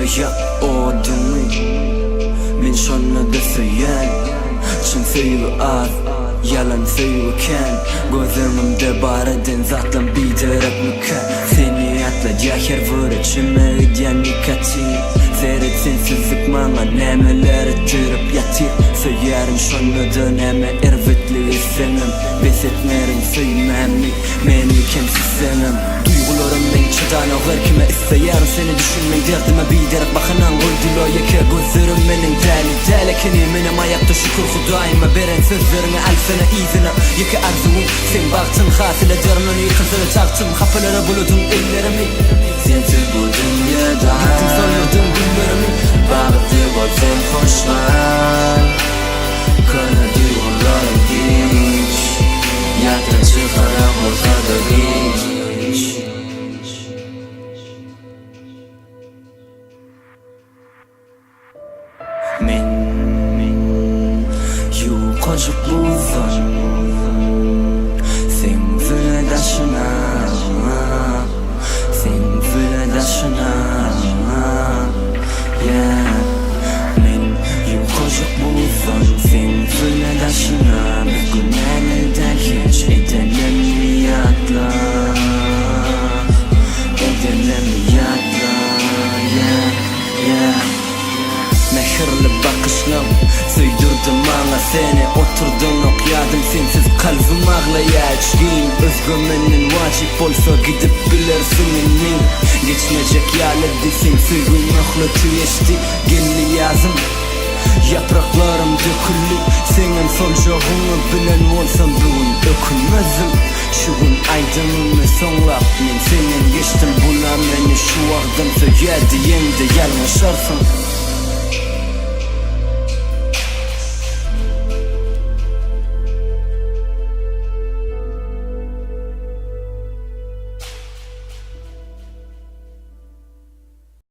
ýak oduňy Men şonda-da söýýän Çyn söýgi az, ýalan söýgi kän Göz öňümde bar eden zatlam biderekmikä Seni ýatladýar her bir içime gidýän nikotin Seret sensizlik maňa nämeler etdirip ýatyr Söýýärin şonda-da näme erbetlik etseňem Bes etmerin söýmämi meni kemsitseňem Duýgularym meň çydanok her kime isleýärin seni düşünmeň derdime biderek bahanaň goýdula ýeke gözlerim meniň däli däl ekeni menem aýakda şükür hudaýyma beren sözleriňi alsana yzyna ýeke arzuwym seň bagtyň hasyl ederin ony ýykylsada tagtym hapalara buladyň ellerimi Sensiz bu dünýede Gitdiň soldurdyň güllerimi Bagtly bol sen hoş gal Köne duýgularym hiç Ýatdan çykaran bolsada giç. Men ýukajyk buzdan Seň züle daşyna Seň züle daşyna Yeah Men ýukajyk buzdan Seň züle daşyna Bir günäli däl hiç Edenlermi ýatla Edenlermi ýatla Yeah Yeah Mähirli bakyşlaň Söýdürdi maňa seni Oturdanok ýadym sensiz Kalbym aglaýa içgin Özge menden wajyp bolsa Gidip bilersiň indi Geçmejek ýalydy Seň söýgüň möhleti geçdi Geldi ýazym Ýapraklarym döküldi Seňem soljagyňy bilen bolsam bu gün ökünmezdim Şu gün aýdymymy soňlap men senden geçdim Bula meni şu wagtam söýýä diýeňde ýalňyşarsyň.